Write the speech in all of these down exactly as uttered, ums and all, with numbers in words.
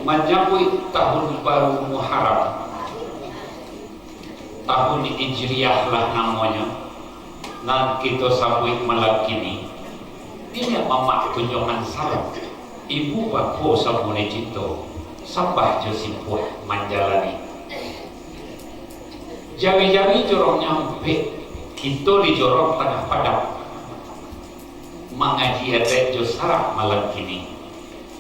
Manyabuik tahun baru Muharram, tahun Hijriah lah namonyo, nan kito sabuik malam kini, niniak mamak tunjuangan salam, ibu bapo samo ni cinto, sambah jo simpuah manjalani. Jari-jari jorongnyo ampek, kito di jorong tangah padang. Mangaji adaik jo sarak malam kini.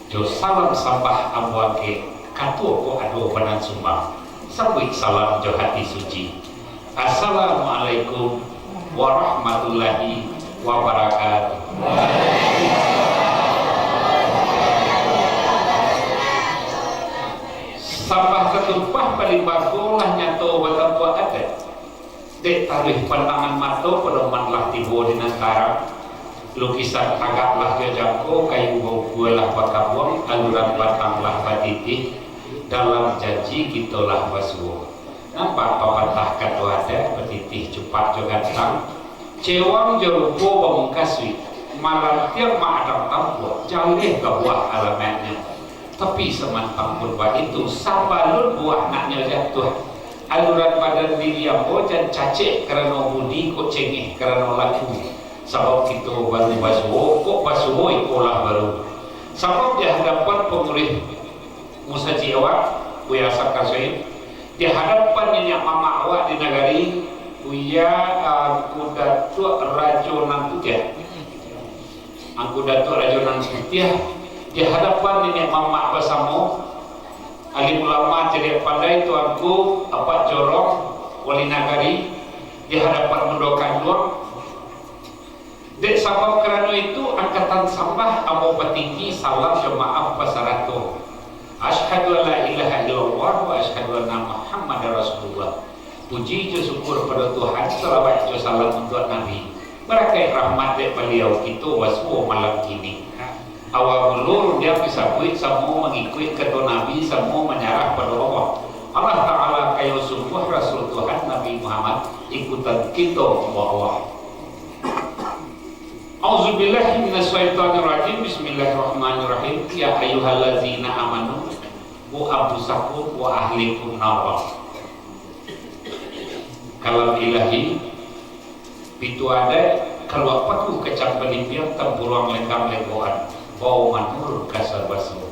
Jo salam sambah ambo angkek, kato kok ado banan sumbang. Sambuik salam jo hati suci. Assalamualaikum warahmatullahi wabarakatuh. Sambah tatumpah paling bago lah nyato batampuak adaik. Dek taruih pandangan mato, padoman lah tibo di nan tarang. Lukisan tagak lah jo jangko, kayu baukua lah bakabuang, aluran batang lah batitih, dalam janji kito lah basuo. Nampak papatah kato adaik, batitih cupak jo gantang, cewang jo rupo bamungkasuik, malantiang maadang tampuak, jaleh ka buah alamaiknyo. Tapi samantang pun baitu, sabalun buah naknyo jatuah, aluran badan diri ambo jan cacek karano budi, kok cengeh karano laku. Sabab kito baru basuo, kok basuo iko lah baru. Sabab di hadapan pangurih musajik awak, Buya Hasan Kasoi, di hadapan niniak mamak awak di nagari, Buya, ah, Angku Datuak Rajo Nan Putiah. Angku Datuak Rajo Nan Putiah, di hadapan niniak mamak basamo, alim ulama cadiak pandai, Tuanku Apak Jorong, Wali Nagari, di hadapan Mundo Kanduang. Dek sabab karano itu, angkatan sambah ambo batinggi, salam jo maaf basarato. Asyhadu an la ilaha illallah wa asyhadu anna Muhammadar Rasulullah. Puji jo syukur pado Tuhan, salawat jo salam untuak Nabi. Barakaik rahmat dek Baliau kito basuo malam kini. Awa bulo rundiang disabuik, samo mangikuik kato Nabi, samo manyarah pado Allah. Allah Ta'ala kayo sungguah, Rasul Tuhan Nabi Muhammad, ikutan kito mambawa. A'udzubillahi minasyaitonirrajim. Bismillahirrahmanirrahim. Ya ayyuhallazina amanu, qu anfusakum wa ahlikum nara. Kalam Ilahi, pitu adaik, kalua paku kacang balimbiang, tampuruang lenggang lenggoan, bau manurun kasar baso.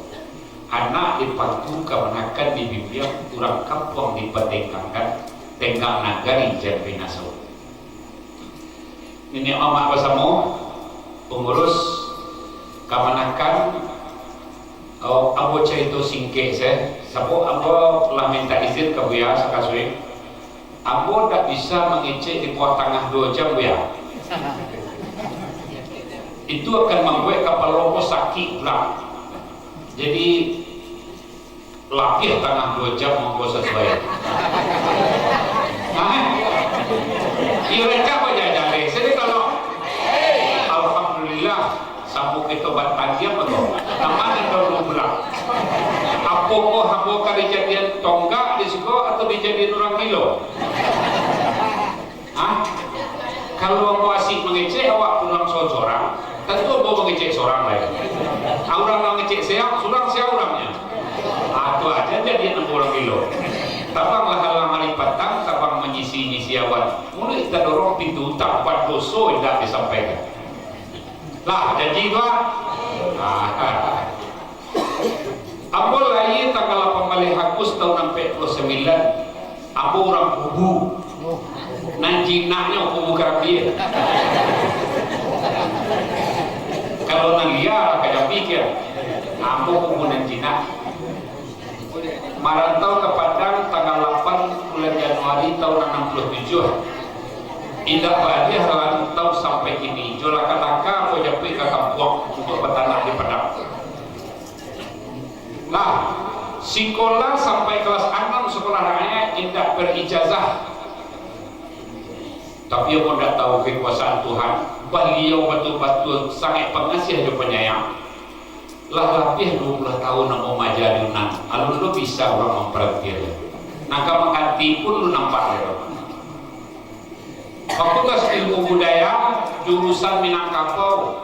Anak dipangku kamanakan dibimbiang, urang kampuang dipatengkangkan, tenggang nagari jan binaso. Niniak mamak basamo, pangurus kamanakan, oh, ambo carito singkek se, sabab ambo lah mintak izin ka Buya Hasan Kasoi. Ambo ndak bisa mangecek di bawah tangah duo jam, Buya. Itu akan mambuek kapalo ko sakik pulang. Jadi, labiah tangah duo jam mangko sasuai. Hah? Iyo, rancak bajalan. Jadi kalau, alhamdulillah, samo kito batandiang batua. Nama nan dulu pulang? Apo ko ambo ka dijadian tonggak di siko atau dijadian urang gilo? Hah? Kalau ambo asik mangecek, awak pulang sorang-sorang, tantu ambo mangecek sorang lai. Urang nan mangecek sia, surang sia urangnyo. Ah, tu aja jadi ambo urang gilo. Tabang lah alang ari patang, tabang manyisi-nyisi awan. Muluik tadorong pintu, tampat doso indak disampaikan. Lah, janji tu, ah. Ah. Ambo lahia tanggal lapan baleh Agus tahun ampek puluah sambilan. Ambo urang Kubu. Nan jinaknyo Kubu Karambia. Kalau nan lia lah ka Jambi kian. Ambo Kubu nan jinak. Marantau ka Padang tanggal lapan bulan Januari tahun anam puluah tujuah. Indak baliah rantau sampai kini, jo laka-laka ambo japuik ka kampuang untuak batanak di Padang. Nah, sikolah sampai kelas anam sikolah rakyat indak berijazah. Tapi ambo ndak tahu kekuasaan Tuhan, Baliau batul-batul sangaik pangasiah jo panyayang. Lah labiah duo puluah tahun ambo maaja di Unan, alun lo bisa urang mamparanti. Nan ka mangganti pun lo nampak lai. Fakultas Ilmu Budaya, jurusan Minangkabau.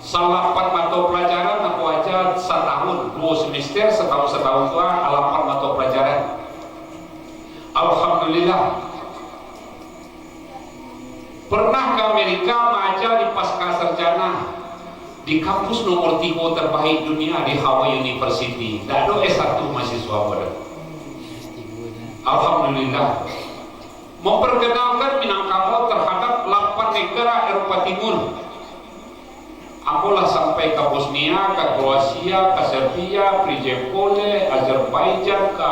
Salapan mato pelajaran aku aja satahun, duo semester, satahun-satahun tu, ah, lapan mato pelajaran. Alhamdulillah. Pernah ka Amerika maaja di pasca sarjana, di kampus nomor tigo terbaik dunia, di Howard University. Ndak ado S satu mahasiswa ko doh. Alhamdulillah. Memperkenalkan Minangkabau terhadap lapan negara Eropa Timur. Ambo lah sampai ka Bosnia, ka Kroasia, ka Serbia, Prijepole, Azerbaijan, ka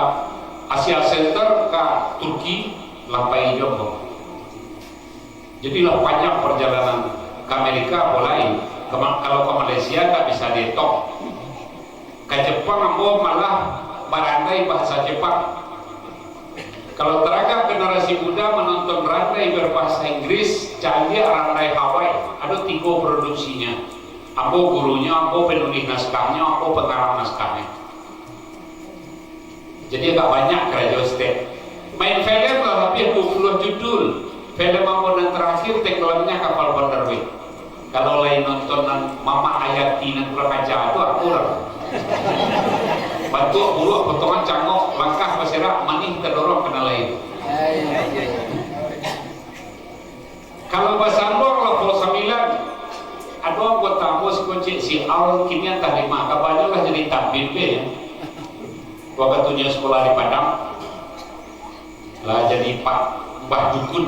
Asia Center, ka Turki, lah pai juo ambo. Jadi lah panjang perjalanan ka Amerika, ambo lai. Ka Ma-, kalau ka Malaysia, ndak bisa dietong. Ka Jepang ambo malah barandai bahasa Jepang. Kalau taragak generasi muda manonton randai berbahasa Inggris, caliak randai Hawaii, ado tigo produksinya. Ambo gurunyo, ambo penulis naskahnyo, ambo pengarang naskahnyo. Jadi agak banyak karajo Ustaz. Main film lah labiah duo puluah judul. Film ambo nan terakhir, Tenggelamnya Kapal Bandarweyh. Kalau lai nonton nan Mamak Ayati nan kurang aja tu, aku lah. Bantuak buruak, potongan cangok, langkah baserak, manih tadorong kana lai. Kalau basanduang lah pukul sambilan, ado anggota ambo si kocek si Al, kini antah di ma, kabanyo lah jadi tabib be. Wakatu nyo sekolah di Padang, lah jadi pak, mbah dukun.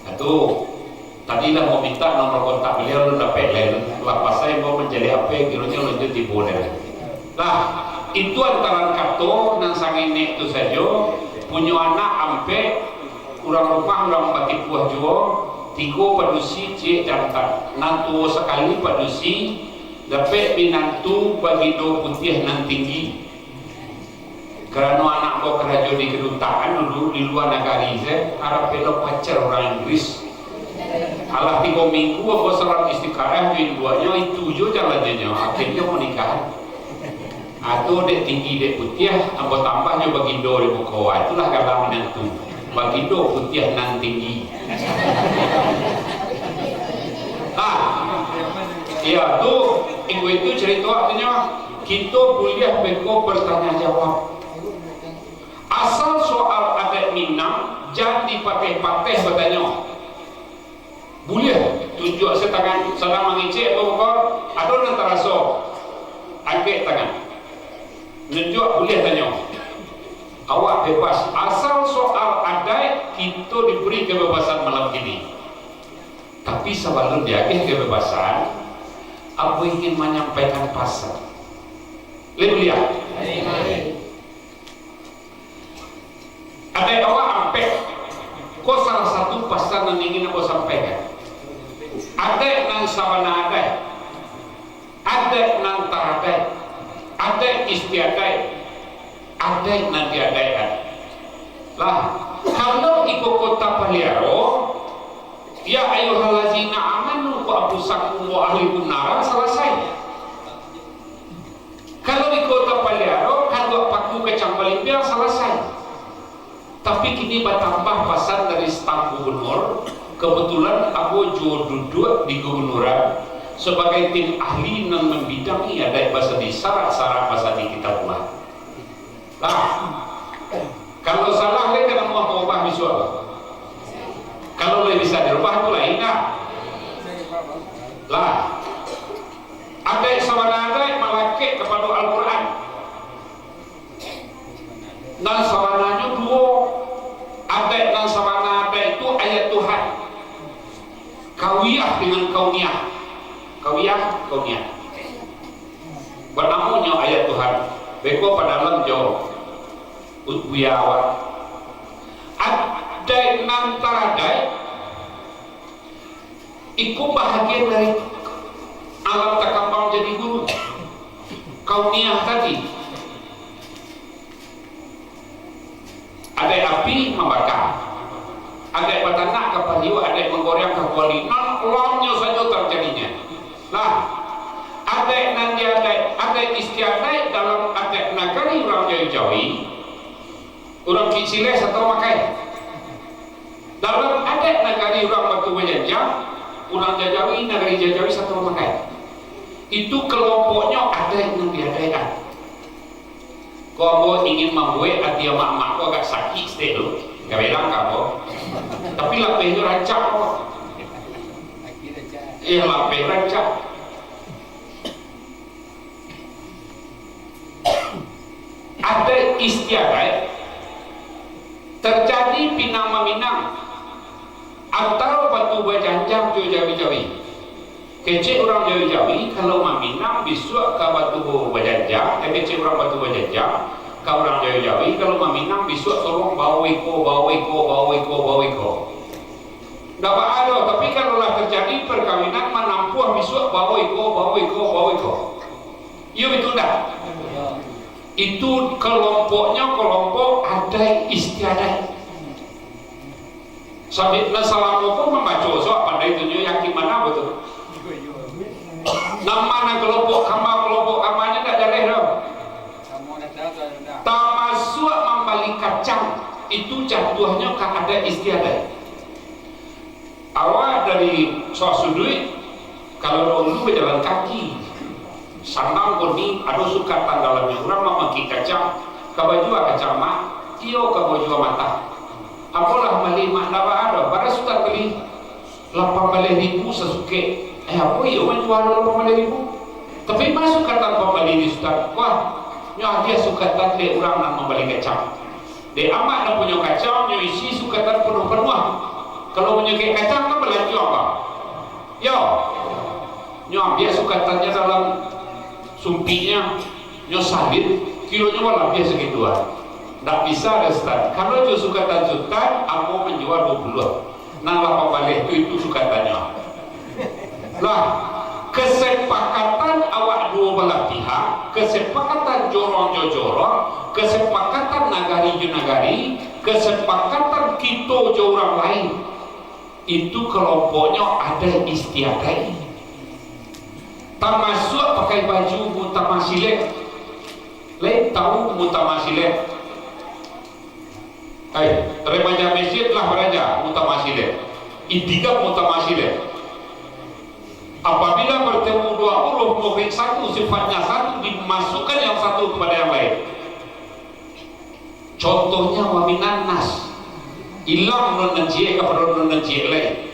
Nah, tu, tadi lah mau minta nomor kontak beliau, alun dapek lai. Lah pasai mau mancari H P, kironyo alun tibo lai. Lah, itu antaran kato nan sangenek tu sajo, punyo anak ampek, urang rumah urang batipuah juo, tigo padusi ciek jantan. Nan tuo sakali padusi, dapek minantu bagindo putiah nan tinggi. Karano anak ambo karajo di kedutaan dulu, di lua nagari se, arapelo pacar urang Inggris. Alah tigo minggu ambo salat istikharah jo induaknyo, itu juo jalannyo, akhirnyo manikahan. Atau dek tinggi dek putiah, ambo tambah jo bagindo di muko, ah, itulah gala minantu. Bagindo putiah nan tinggi. Ah, iyo tu, iko itu carito artinyo. Kito buliah beko bertanya jawab. Asal soal adaik Minang, jan dipateh-pateh batanyo. Buliah tunjuak se tangan, sadang mangecek atau apo, ado nan taraso, angkek tangan. Nunjuak buliah tanyo. Awak bebas. Asal soal adaik, kito diberi kebebasan malam kini. Tapi sabalun diagiah kebebasan, ambo ingin manyampaikan pasan. Lai buliah? Adaik awak ampek. Ko salah satu pasan nan ingin ambo sampaikan. Adaik nan sabana adaik, adaik nan taradaik, adaik istiadaik, adaik nan diadaik-an. Lah, kalau iko ko tapaliaro, ya ayyuhallazina amanu anfusakum wa ahlikum nara, salasai. Kalau iko tapaliaro, kaduak paku kacang balimbiang, salasai. Tapi kini batambah pasan dari staf gubernur, kebetulan ambo juo duduak di gubernuran sabagai tim ahli nan mambidangi adaik basandi, syarak-syarak basandi kitabullah. Lah, kalau salah lai ka namuah maubah bisuak. Kalau lai bisa dirubah tu lain dah. Lah, adaik sabana adaik malakek kapado Al-Quran. Nan sabananyo duo, adaik nan sabana adaik tu ayat Tuhan. Kawiah dengan kauniah. Kawiah, kauniah. Banamonyo ayat Tuhan. Beko padalam jo ut-, buya awak. Adaik nan taradaik, iko bahagian dari alam takambang jadi guru. Kauniah tadi. Adaik api mambaka. Adaik batanak ka pariuak, adaik manggoreang ka kuali. Nan alamnyo sajo tarjadinyo. Nah, adaik nan diadaik, adaik istiadaik dalam adaik nagari urang Jawi-Jawi, urang Kicileh atau Makai. Dalam adaik nagari urang Batu Bajanjang, Urang Jajawi, nagari Jajawi sato mamakai. Itu kelompoknyo adaik nan diadaik-an. Ko ambo ingin mambuek ati amak-amak ko agak sakik saketek tu, gabelang ka ambo. Tapi lapehnyo rancak ko. Eh, lapeh rancak. Adaik istiadaik terjadi pinang maminang, atau batu bajanjang jo jawi-jawi. Kecek urang jawi-jawi, kalau maminang bisuak ka batu bajanjang, eh, kecek urang batu bajanjang, ka urang jawi-jawi, kalau maminang bisuak tolong bao iko, bao iko, bao iko, bao iko. Ndak baa doh, tapi kalau lah terjadi perkawinan manampuah bisuak bao iko, bao iko, bao iko. Iyo, betul ndak? Itu kelompoknyo kelompok adaik istiadaik. Sampai nan salamo ko mambaco surat pandai tu nyo yakin bana batua. Nan ma nan kelompok kama, kelompok kamanyo ndak jaleh doh. Tamasuak mambali kacang, itu jatuahnyo ka adaik istiadaik. Awak dari Suasuduik, kalau daulu bajalan kaki, sanang koni, ado sukatan dalamnyo, urang mamakai kacang, ka bajua kacang mak, iyo ka bajua matah. Apolah mali mak, ndak baa doh, bara Sutan bali? Lapan baleh ribu sasukek. Eh, apo iyo manjua lapan baleh ribu? Tapi ma sukatan pambali di Sutan? Wah, nyo agiah sukatan dek urang nan mambali kacang. Dek amak nan punyo kacang, nyo isi sukatan panuah-panuah. Kalau manyo kacang kan balanjuang, Bang. Yo. Nyo ambiak sukatannyo dalam sumpiknyo, nyo salit, kilonyo malabiah sagitu ah. Ndak bisa doh, Sutan. Kalau jo sukatan Sutan, ambo manjua duo puluah. Nan lapan baleh tu, itu sukatannyo. Lah, kesepakatan awak duo balah pihak, kesepakatan jorong jo jorong, kesepakatan nagari jo nagari, kesepakatan kito jo urang lain, itu kelompoknyo adaik istiadaik. Tamasuak pakai baju mutamasilek. Lai tahu mutamasilek? Hai, remaja mesjid lah baraja mutamasilek. Itikaf mutamasilek. Apabila bertemu dua huruf muhrik satu, sifatnya satu, dimasukkan yang satu kepada yang lain. Contohnya, wa minan nas. Ilang nun nan ciek kapado nun nan ciek lai.